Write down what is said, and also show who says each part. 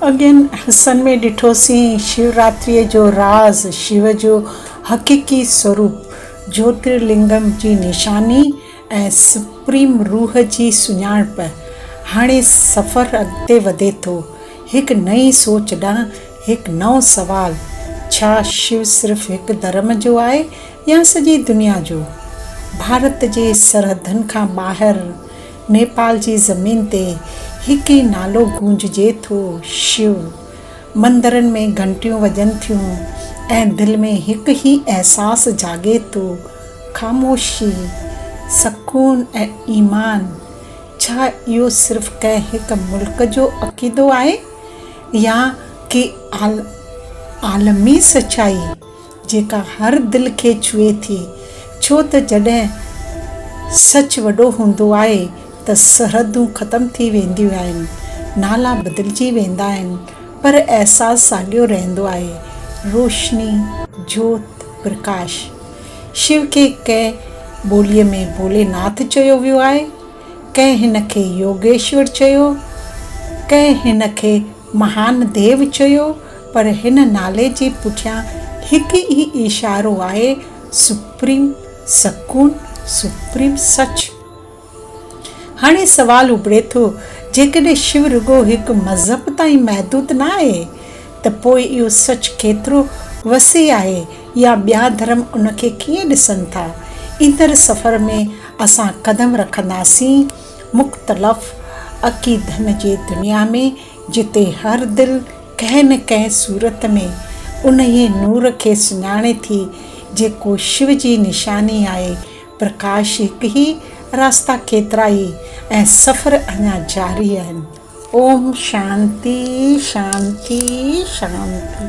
Speaker 1: اڳين حصن ۾ ڏٺوسين شوراتريء جو راز، شو جو حقيقي سوروپ، جيوترلنگم جي نشاني ۽ سپريم روح جي سڃاڻپ. هاڻي سفر اڳتي وڌي ٿو، هڪ نئين سوچ ڏانهن، هڪ نئون سوال، ڇا شو صرف هڪ ڌرم جو آهي يا سڄي دنيا جو؟ ڀارت جي سرحدن کان ٻاهر نيپال جي زمين تي هڪ ئي نالو گونججي ٿو، شو. مندرن ۾ گهنٽيون وڄن ٿيون ۽ دل ۾ هڪ ئي احساس جاڳي ٿو، خاموشي، سڪون ۽ ايمان. ڇا اهو صرف ڪنهن هڪ ملڪ جو عقيدو آهي يا ڪي عالمي سچائي؟ جيڪا هر دل کي ڇهي ٿي، ڇو ته جڏهن سچ وڏو هوندو آهي ته سرحدون ختم ٿي وينديون آهن، نالا بدلجي ويندا آهن، پر احساس ساڳيو رهندو آهي، روشني، جوت، پرڪاش. شو کي ڪنهن ٻوليء ۾ ڀولي ناٿ چيو ويو آهي، ڪنهن هن کي يوگيشور چيو، ڪنهن هن کي مهان ديو چيو، پر هن نالي جي پٺيان هڪ ئي اشارو آهي، سپريم سڪون، سپريم سچ. هاڻي سوال اڀري ٿو، جيڪڏهن شو رڳو هڪ مذهب تائين محدود نه آهي ته پوء اهو سچ ڪيترو وسيع آهي يا ٻيا ڌرم ان کي ڪيئن ڏسن ٿا؟ ايندڙ سفر ۾ اسان قدم رکنداسين مختلف عقيدن جي دنيا ۾ جتي هر دل ڪنهن نه ڪنهن صورت ۾ انهيء نور کي سڃاڻي ٿي، جيڪو شو جي نشاني آهي. پرڪاش هڪ ئي، راستا ڪيترا ئي ۽ سفر اڃا جاري آهن. اوم شانتي شانتي شانتي.